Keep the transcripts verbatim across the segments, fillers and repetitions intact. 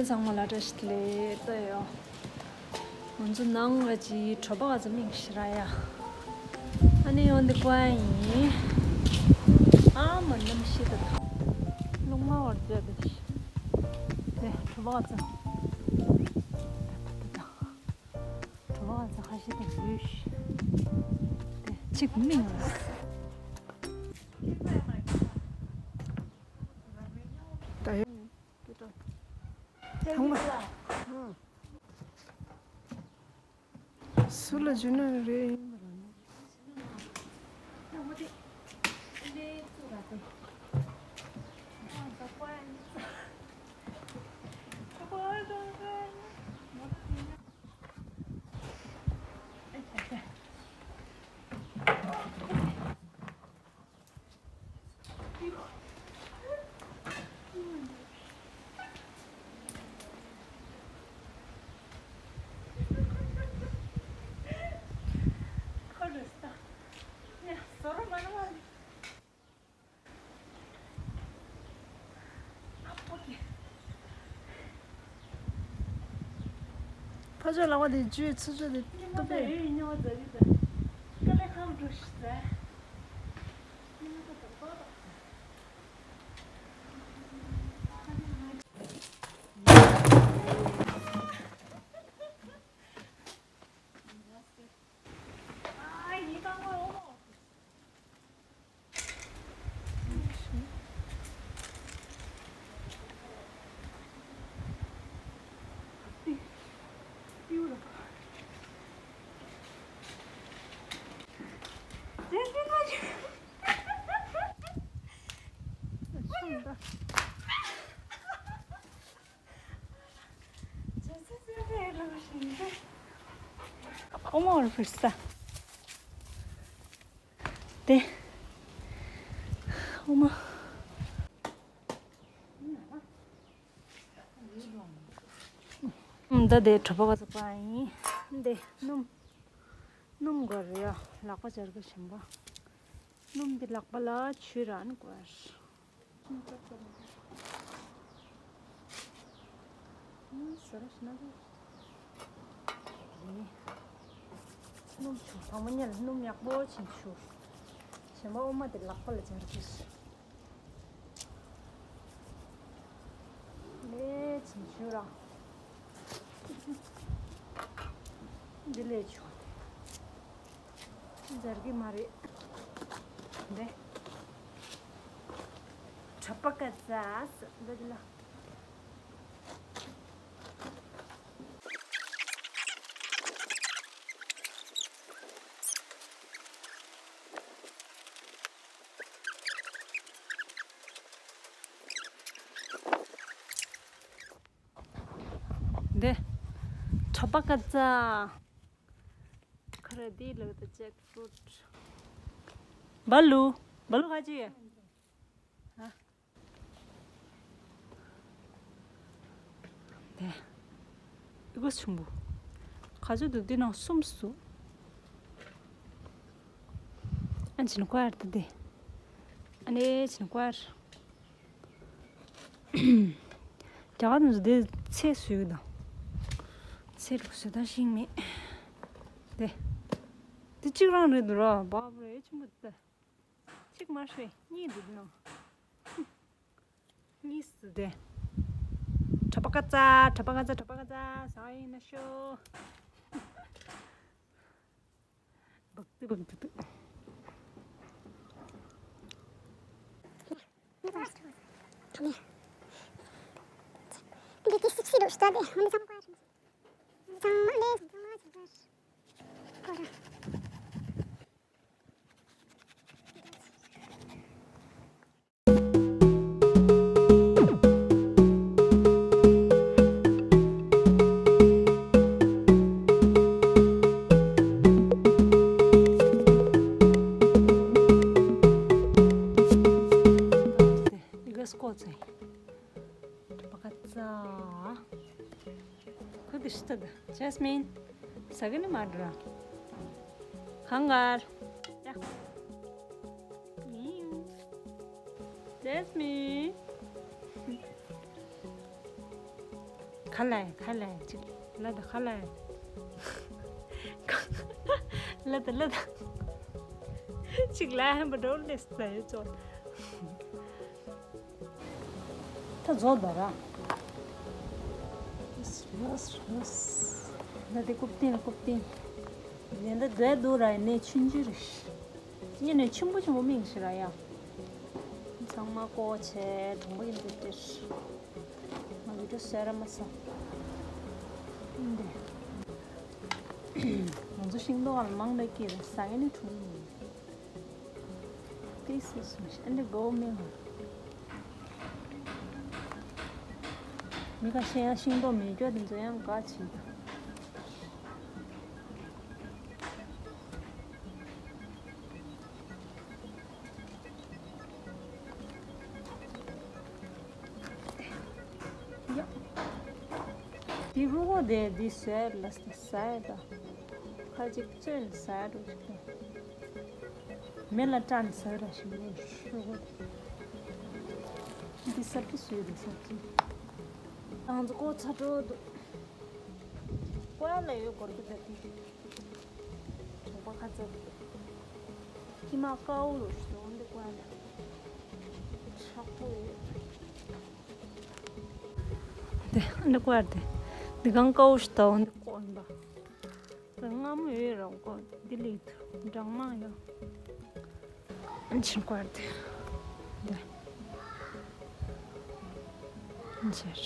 ཚང་མ་ལ་བཀྲ་ཤིས་བདེ་ལེགས། ད་ཡོ། ང་ཚོ་ནང་ང་ཅི་གྲོད་པ་ག་ཚོད་མིག་ཤི་ར་ཡ། ཨ་ནི་ཡོང་འདི་ཀོ་ཡ་ཡིན། ཨ་མ་ནམ་ཤི་ད་ད། རླུང་མ་བར་བརྗོད་དེ། དེ་གྲོད་པ་ག་ཚོད། གྲོད་པ་ག་ཚོད་ཁ་ཤས་དེ་ལུས་ཤི། དེ་གཅིག་མིག་ལ། ད་ཡོ། ཚང་མ། སུ་ལ་བརྗོད་ན་རེད་ཡིན་པ་རང་ཕ་ཆོས་ལག་པ་དེ་བཅུས་ཚུར་ཆོས་དེ་སྟོབས་པས། ཨོ་མ་འོར་ཕུར་ས། དེ། ཨོ་མ། འདི་དེ་གྲོད་པ་ག་ཚོད་པ་ཡིན། འདི་སྣུམ། སྣུམ་དགོས་རེད་ཡ། ལག་པ་སྦྱར་གི་ཞིམ་པ། སྣུམ་འདི་ལག་པ་ལ་བྱུགས་ར་ནི་དགོས། སྣུམ་བྱུགས། དང་པོ་ཉིད་ལ་སྣུམ་ཡག་པོ་ཅིག་བྱུགས། གཞན་པ་ཨོ་མ་དེ་ལག་པ་ལ་སྦྱར་གྱི། ལས་ཅིག་བྱུགས་ར། འདི་ལས་བྱུགས། སྦྱར་གི་མ་རེད། འདི། གྲོད་པ་ག་ཚོད་འདི་ལ། འདི། གྲོད་པ་ག་ཚོད། ཁ་ར་དེ་ལོ་ད་ཇེག་ཕུ་རུཊ། བ་ལུ། བ་ལུ་ག་ཅི་ཡ། ཨ། དེ། ཨི་གོ་ཆུང་བོ། ག་ཚོད་འདུག་འདི་ནང་གསུམ་སུ། ཨ་ཅི་ནི་ཀ་ཡར་ད་དེ། ཨ་ནེ་ཅི་ནི་ཀ་ཡར། རྒྱ་གར་དུ་དེ་ཚེ་སུས་དང་། ཚེ་ལུགས་སུ་ད་ཤིང་མེད། དེ། དེ་གཅིག་རང་རེད་འདུག་ར། བ་བ་རེ་ཆུང་བོ་དེ། གཅིག་མ་ཤོད་གཉིས་འདུག་ནང་། གཉིས་སུ་དེ། གྲོད་པ་ག་ཚོད། གྲོད་པ་ག་ཚོད། གྲོད་པ་ག་ཚོད། ས་ཡིན་ན་ཤོ། བག་ཏུ་བག་ཏུ་ཏུ། ཁུ་དི་ཤི་ཏ་ད། ཇེ་སི་མིན། ཟ་གི་ནི་མ་འགྲོ་ར། གང་གར། ཡ། ཇེ་སི་མིན། ཁ་ལ་ཡ་ཁ་ལ་ཡ་ཅིག་ལ་ད་ཁ་ལ་ཡ། ལ་ད་ལ་ད། ཅིག་ལ་ཧན་པ་འགྲོ་ལེ་ས་ཡོད་ཙོ། ད་རྫོགས་ད་ར། ལོས་ལོས། ད་དེ་རྐུབ་སྟེང་རྐུབ་སྟེང་། ཉེན་ད་དེ་འདུག་ར་ནས་ཆུན་ཆུ་རེ། ཉེ་ནས་ཆུན་པོ་ཆུན་པོ་མིག་ཞིག་ར་ཡ། ཚང་མ་ཀོ་ཆེ་གྲོང་པ་ཡིན་དེ་དེར། ང་བི་ཌིའོ་བཟོས་ར་མ་ས། འདི། ང་ཚོ་ཤིང་ཏོག་ཨ་ལ་མང་ལ་སྐྱེས་རེད་ཟ་ངེ་ནས་འཁྲུངས་ཡིན། This is mission and the gold mirror. མི་ཁ་ཤས་ཡང་ཤིང་ཏོག་མེད་སྐྱོ་དེ་ཚོ་ཡང་དགའ་བྱེད་ཀྱི། ཡ། འདི་རུ་གོ་དེ་འདི་ཟས་ལ་ཟས་ད། ཁ་ཅིག་བཙོས་ནས་ཟ་འགྲོ་ཞིག་དང་། མེ་ལ་སྲན་ཟ་ར་ཞིག་ནས་ཧྲུ་གོ་དེ། འདི་ས་ཕི་སུའི་རེད་ས་ཕི། ང་ཚོ་ཀོ་ཚ་འགྲོ་འདུག་ཀོ་ལ་ཡོད་སྐོར་གྱི་ད་དེ། གྲོང་པ་ཁ་ཚ་འདུག་ཁྱི་མ་ཀའུ་རུ་ཞིག་འདུག་འདི་ཀོ་ལ། ཁྲག་པོ་ཡོད། དེ་འདི་ཀོ་ལ་དེ། འདི་གང་ཀའུ་ཞིག་འདུག་འདི་ཀོ་ཡིན་པ། རྔ་མོང་ཡོད་ར་ཀོ་འདི་ལས་འདྲ་མང་ཡོད། ཕྱིན་ཀོ་ལ་དེ། འདི། འདི།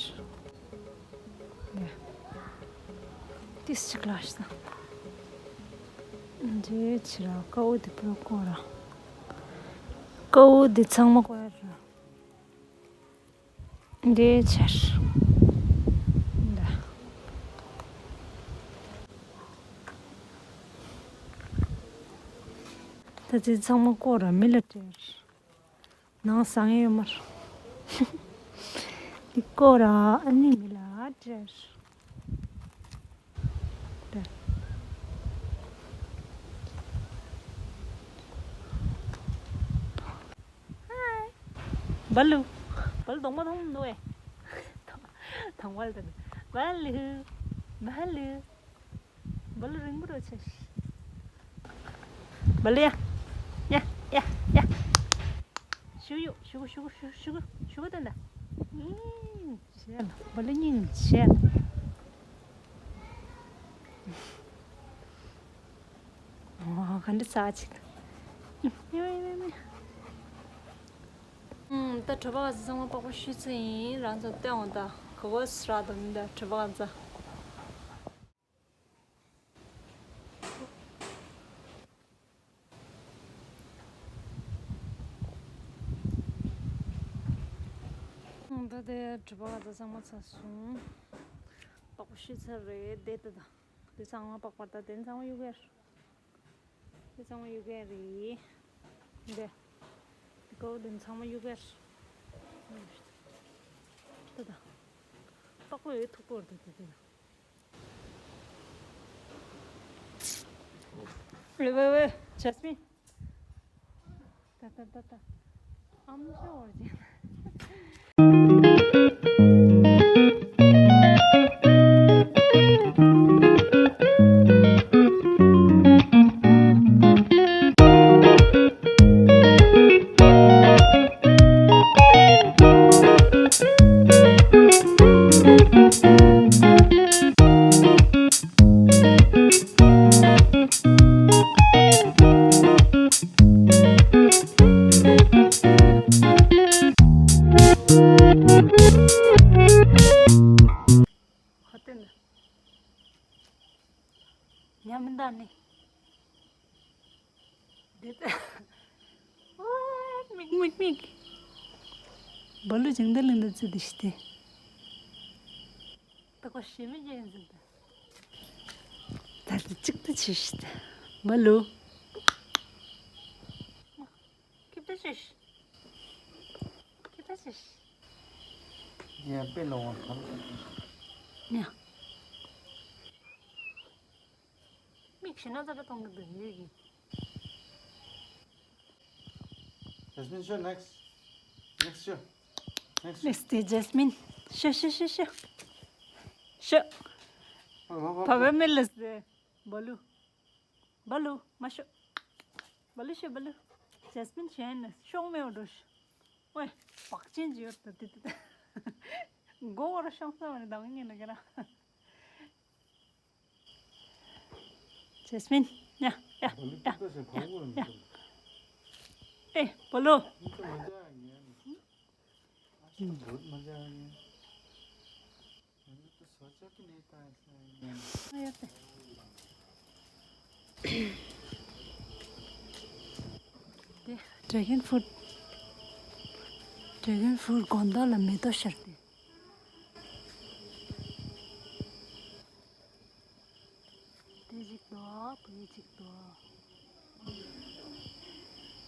ཏིས་ཅིག་ལ་ཤི་ད། འདི་ཕྱི་ར་ཀའུ་འདི་པུ་ར་ཀོ་ར། ཀའུ་འདི་ཚང་མ་ཀོ་ཡ་ར། འདི་ཕྱིར། འདི། ད་ཅི་ཚང་མ་ཀོ་ར་མི་ལ་སྤྲད། ནང་ཟ་ངེ་ཡོད་མ་རེད། འདི་ཀོ་ར་ཨ་ནི་མི་ལ་སྤྲད། བ་ལུ། བ་ལུ་གདོང་མ་མཐོང་ནོ་ཨེ། དང་བ་ལ་དང་། བ་ལུ། བ་ལུ། བ་ལུ་རིང་པོ་རོ་ཆེ། བ་ལུ་ཡ། ཡ་ཡ་ཡ། ཞུ་ཡོ་ཞུ་གུ་ཞུ་གུ་ཞུ་གུ་ཞུ་གུ་ཞུ་གུ་དོན་ད། ཉིན་བྱས་ལ་བ་ལུ་ཉིན་བྱས་ལ། ཨོ་ག་འདྲ་ཚ་ཅིག་ཡོ་ཡོ་ཡོ། ད་གྲོད་པ་ག་ཚོད་ཚང་མ་པགས་པ་བཤུས་ཚེ་ཡིན་རང་ཚོ་སྟོན་འོང་ད་ག་གོ་སྲ་དོ་མི་ད་གྲོད་པ་ག་ཚོད། ད་དེ་གྲོད་པ་ག་ཚོད་ཚང་མ་ཚ་སོང་། པགས་པ་བཤུས་ཚར་རེད་དེ་ད་ད། དེ་ཚང་མ་པགས་པ་ད་དེ་ཚང་མ་གཡུག་གར། དེ་ཚང་མ་གཡུག་གར་རེད། འདི། དེ་ཀོ་དེ་ཚང་མ་གཡུག་གར། ད་ད། པགས་པ་ཡོད་ཐུག་པོ་རེད་ད་དེ་ད། ཝེ་ཝེ་ཝེ། ཇེ་སི་མིན། ད་ད་ད་ད། ཨམ་ཤོར་ཅན། ཁ་ཏོན་ན། ཉམས་མི་འདའ་ནི། འདི་ལྟ། ཨོ། མིག་མིག་མིག་བ་ལུ་ཅང་འདི་ལིང་འདི་ཙི་འདི་ཤི་སྟེ། ད་ཁོ་ཤི་མི་རྒྱན་ཟིན་ད། ད་ད་ཅིག་ཏུ་ཆི་ཤི་ད། བ་ལུ། ཁྱི་ད་ཤི་ཤི། ཁྱི་ད་ཤི་ཤི། ཡང་དཔེ་ལོང་བ་གང་། ཉ། མིག་ཤི་ན་ཙ་ད་གཏོང་གི་འདུག་ཡོད་ཀྱི། Jasmine, sure, next. Next, sure. Next, sure. Mister Jasmine. Sure, sure, sure, sure. ཤ། བ་བ་མེ་ལ་སེ། བ་ལུ། བ་ལུ། མ་ཤོ། བ་ལུ་ཤོ་བ་ལུ། ཇེ་སི་མིན་ཤན་ནི་ཤོག་མེ་འོ་འགྲོ་ཤ། ཝེ། བག་ཅན་ཅིག་ཡོད་ད་དེ་དེ་དེ། མགོ་བོར་ཤོང་ས་མ་ནི་དང་ངེ་ན་ག་ར། ཇེ་སི་མིན། ཡ། ཡ། ཡ། ཡ། ཨེ། བ་ལུ། དེ་ཌེ་གོན་ཕུ་རུཊ། ཌེ་གོན་ཕུ་རུཊ་དགོང་དག་ལ་མེ་ཏོག་ཤར་ཏེ། དེ་གཅིག་དོ། བུ་གཅིག་དོ།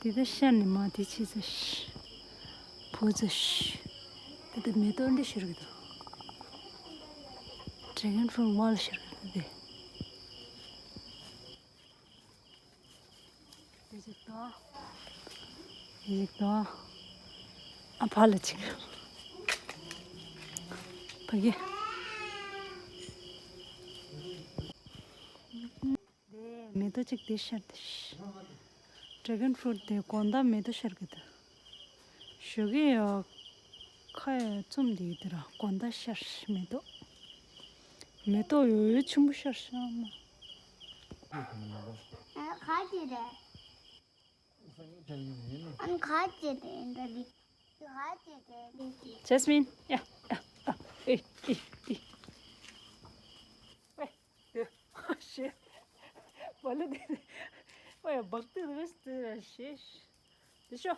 དེ་ད་ཤར་ནི་མ་དེ་ཕྱི་ཚ་ཤ། བུ་ཚ་ཤ། དེ་ད་མེ་ཏོག་འདི་ཤར་གི་དོ། ཌེ་གོན་ཕུ་རུཊ་ཝལ་ཤར་གི་དོ་དེ། དེ་གཅིག་དང་། དེ་གཅིག་དང་། ཨ་ཕ་ལ་གཅིག་ཕ་གི། དེ་མེ་ཏོག་གཅིག་དེ་ཤར་དེ། ཌེ་གོན་ཕུ་རུཊ་དེ་དགོང་དག་མེ་ཏོག་ཤར་གི་དོ། ཞོགས་ཀས་ཡ། ཁ་ཡ་བཙུམ་དེ་ཡོད་དེ་ར་དགོང་དག་ཤར་མེ་ཏོག་མེ་ཏོག་ཡོད་ཡོད་ཆེན་པོ་ཤར་ཤག་མ། ཨ་ག་ཅི་རེད། ཨ་ག་ཅི་རེད་འདི་རེད། ག་ཅི་རེད་འདི་རེད། ཇེ་སི་མིན། ཡ། ཡ། ཡ། ཨེ། ཨེ། ཨེ། ཝེ། དེ། ཤེ། བ་ལུ་དེ། ཝེ་བག་དེ་རེད་དེ་ཤེ། དེ་ཤོ།